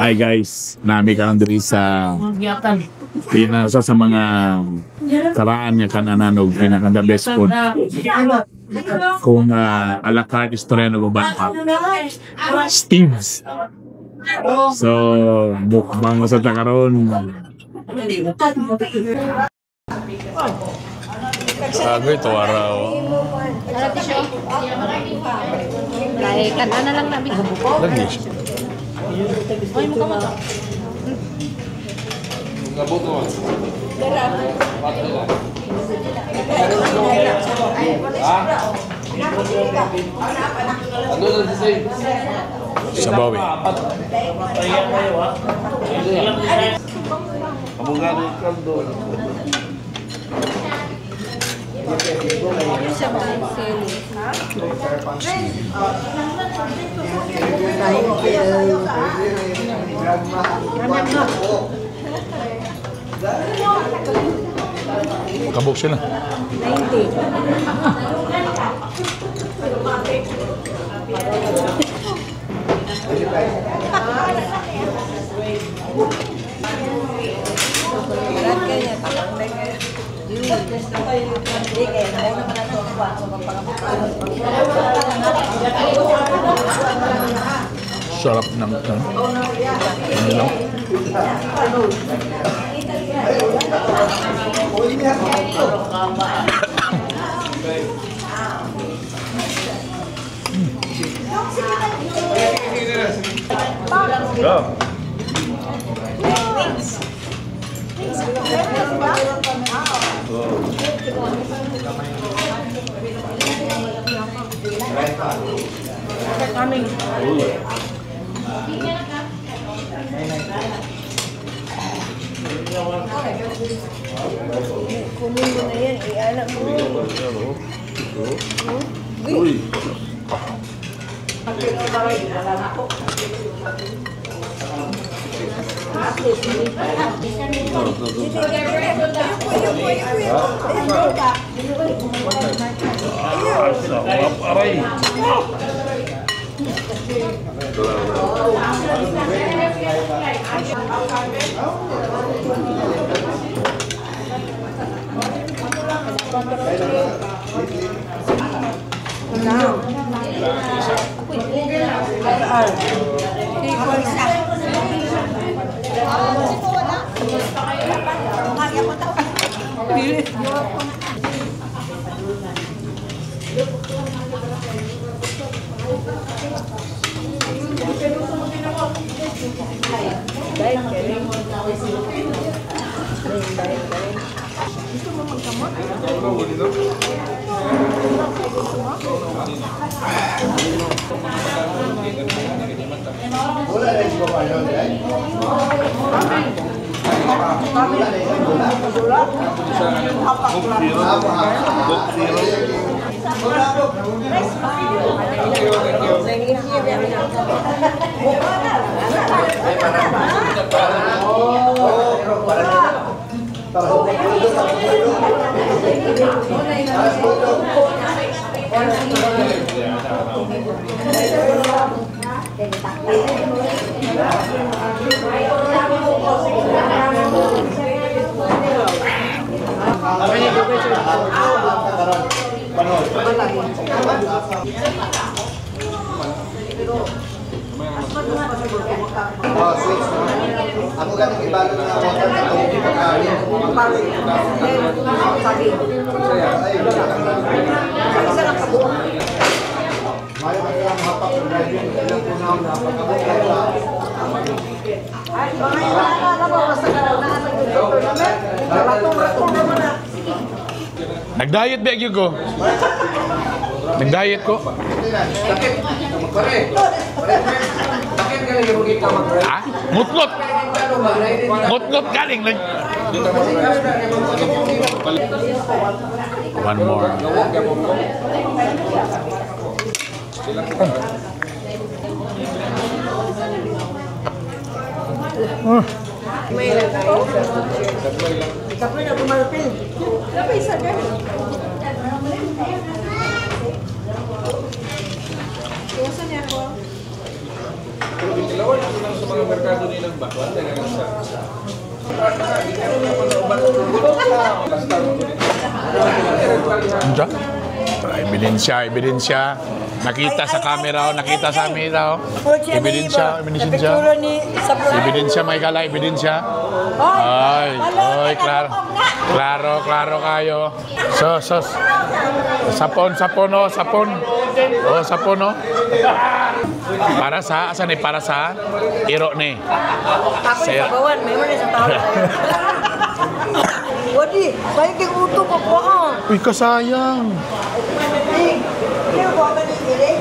Hi guys, nami karon diri sa pinasa sa mga karaan nga kananan og pinaka the best food. Kung ala carte istorya og uban pa. Steve's. So, mukbang sa ta karon. Sabi ito araw. Kay kanana lang nabi. Lagi siya. Oy, mo kamo to. Sabaw eh. Kabuk sila. 90. Sarap ng ano? Ano lang? Go. Kunin mo na yan, ialak mo. Uy. Sarap, aray. Ako ganing ibalo na water na tubig pagkain. Nag-diet ba ko? Nag-diet ko? Ha? Mutlot! Mutlot galing! One more. Ah. Kapoy na kumalpil. Dapat isa gani. Iwasan niya ako. Pero ginilawan ako lang sa mga merkado nilang bakwan. Dahil lang sa. Unsa? Ebidensya, ebidensya. Nakita sa camera, oh, nakita sa camera. Oh. Ebidensya, ebidensya. Ni sa Ebidensya, may kala, ebidensya. Ay, ay, klaro. Klaro, klaro kayo. So, so. Sapon, sapon, oh, sapon. Oh, sapon, oh. Para sa, asan eh, para sa iro ni. Ako Sir. yung sabawan, may mo na sa tao. Wadi, sayang kay uto ko po ah. Uy, kasayang. Eh, kaya ko ba ni Ile?